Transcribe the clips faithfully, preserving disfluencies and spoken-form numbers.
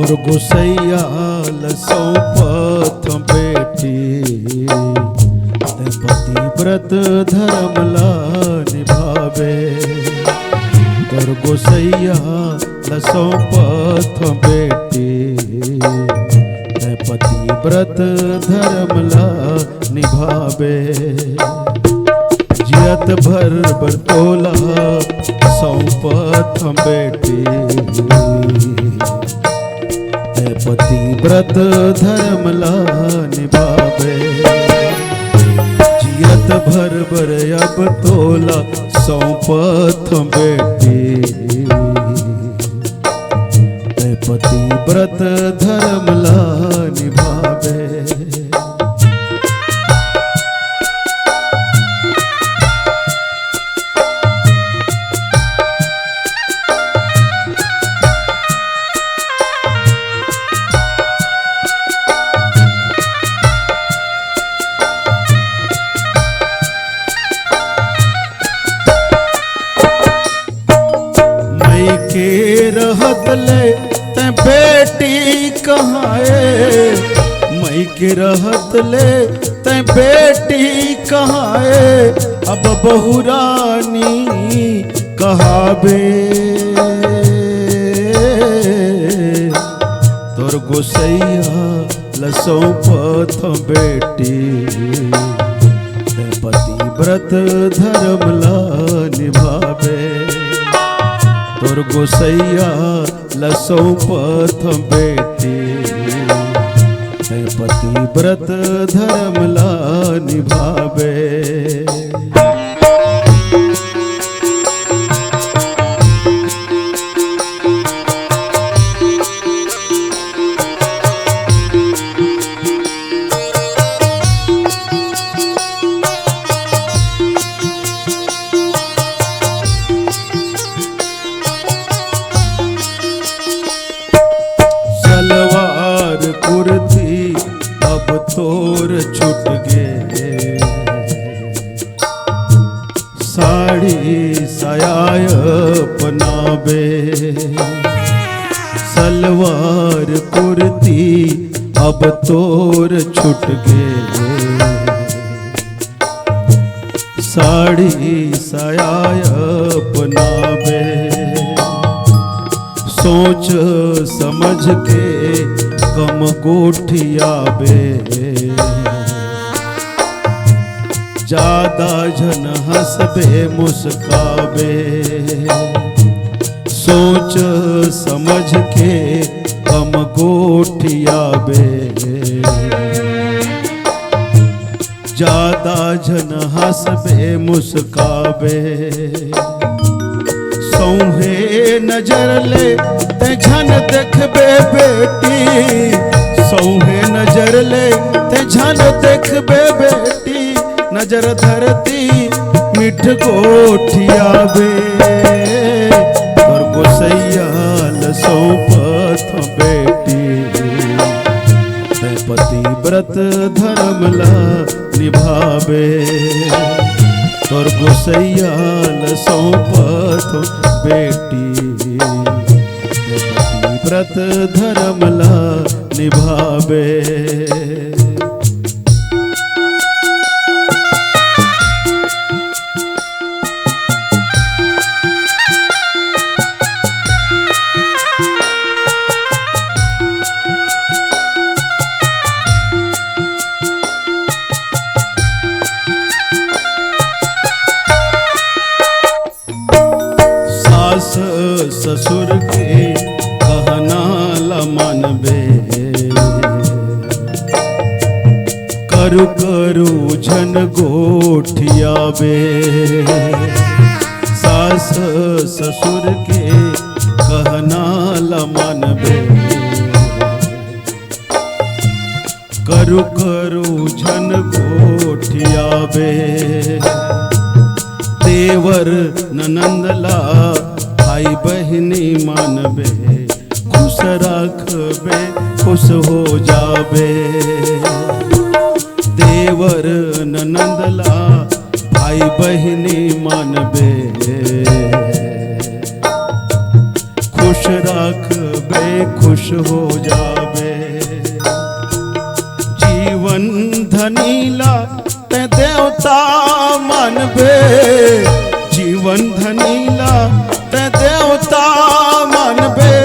तोर गोसैया ल सौंपत हंव बेटी, तैं पतिव्रत धरम ला निभाबे। तोर गोसैया ल सौंपत हंव बेटी, तैं पतिव्रत धरम ला निभाबे। जियत भर बर तोला सौंपत हंव बेटी, तैं पतिव्रत धरम ला निभाबे। जियत भर बर अब तोला सौंपत हंव बेटी, तैं पतिव्रत धरम ला निभाबे। मइके रहत ले तैं बेटी कहाए, मइके रहत ले तैं बेटी कहाए, अब बहुरानी कहाबे। तोर गोसैया ल सौंपत हंव बेटी, तैं पतिव्रत धरम ला निभाबे। तोर गोसैया ल सौंपत हंव बेटी, तैं पतिव्रत धरम ला निभाबे। सलवार कुर्ती अब तोर छूट गे, साड़ी साया अपनाबे। सलवार कुर्ती अब तोर छूट गे, साड़ी साया अपनाबे। सोच समझ के कम गोठियाबे, जादा झन हंसबे मुस्काबे। सोच समझ के कम गोठियाबे, जादा झन हंसबे मुस्काबे। सौंहे नजर ले तैं झन देखबे बेटी, सौंहे नजर ले तैं झन देखबे बेटी, नजर धरती मिठ गोठियाबे। तोर गोसैया ल सौंपत हंव बेटी, तैं पतिव्रत धरम ला निभाबे। तोर गोसैया ल सौंपत हंव बेटी, तैं पतिव्रत धरम ला निभाबे। सास ससुर के कहना ल मानबे, करू करू झन गोठियाबे। सास ससुर के कहना ल मानबे, करू करू झन गोठियाबे। देवर ननंद ला भाई बहिनी मानबे, खुश रखबे खुश हो जाबे। देवर ननंद ला भाई बहिनी मानबे, खुश राखबे, खुश हो जाबे। जीवन धनी ला तैं देवता मानबे, जीवन धनी ला तैं देवता मानबे,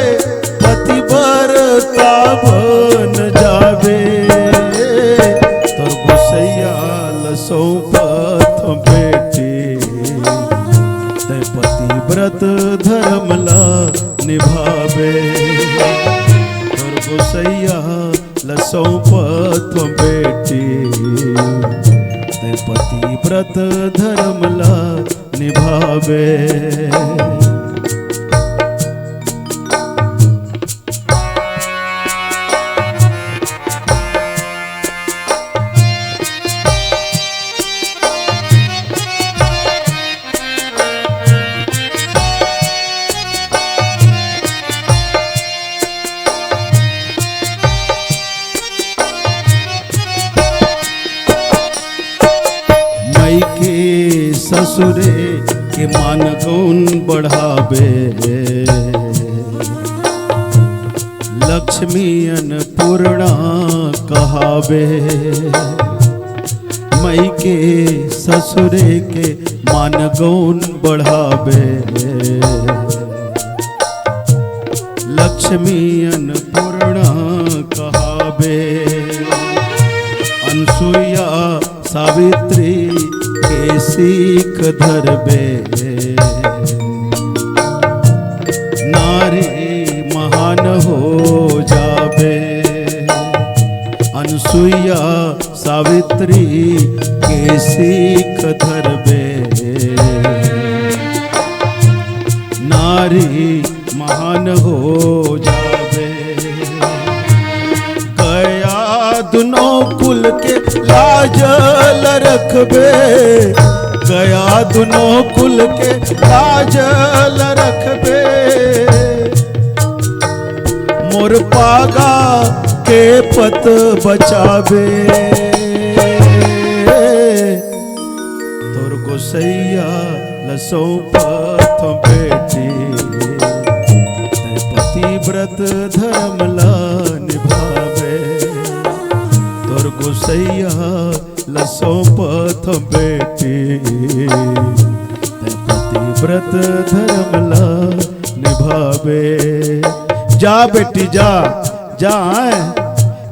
पतिव्रता बन जाबे। तोर गोसैया ल सौंपत हौं बेटी, तैं पतिव्रत धर्म ला निभाबे। तोर गोसैया ल सौंपत हौं बेटी, तैं पतिव्रत धर्म ला निभाबे। मइके ससुरे के मान गौन बढ़ाबे, लक्ष्मी अन्नपूर्णा कहाबे। मइके ससुरे के मान गौन बढ़ाबे, लक्ष्मी अन्नपूर्णा कहाबे। अनसुईया सावित्री के सीख धरबे, नारी महान हो जाबे। अनसुईया सावित्री के सीख धरबे, नारी महान हो जाबे। कया दुनो कुल के लाज ल रखबे, कया दुनो कुल के लाज ल रखबे। मोर पागा के पत बचाबे। तोर गोसैया ल सौंपत हौं बेटी, तैं पतिव्रत धर्म ला निभाबे। तोर गोसैया ल सौंपत हौं बेटी, तैं पतिव्रत धर्म ला निभाबे। जा बेटी जा, जा, आय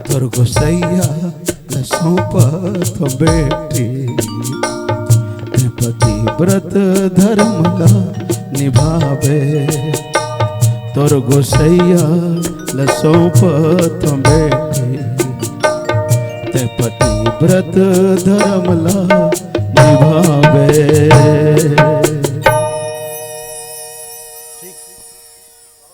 तोर गोसैया ल सौंपत हौं बेटी, तैं पतिव्रत धर्म ला निभाबे। तोर गोसैया ल सौंपत हौं बेटी, तैं पतिव्रत धर्म ला निभाबे।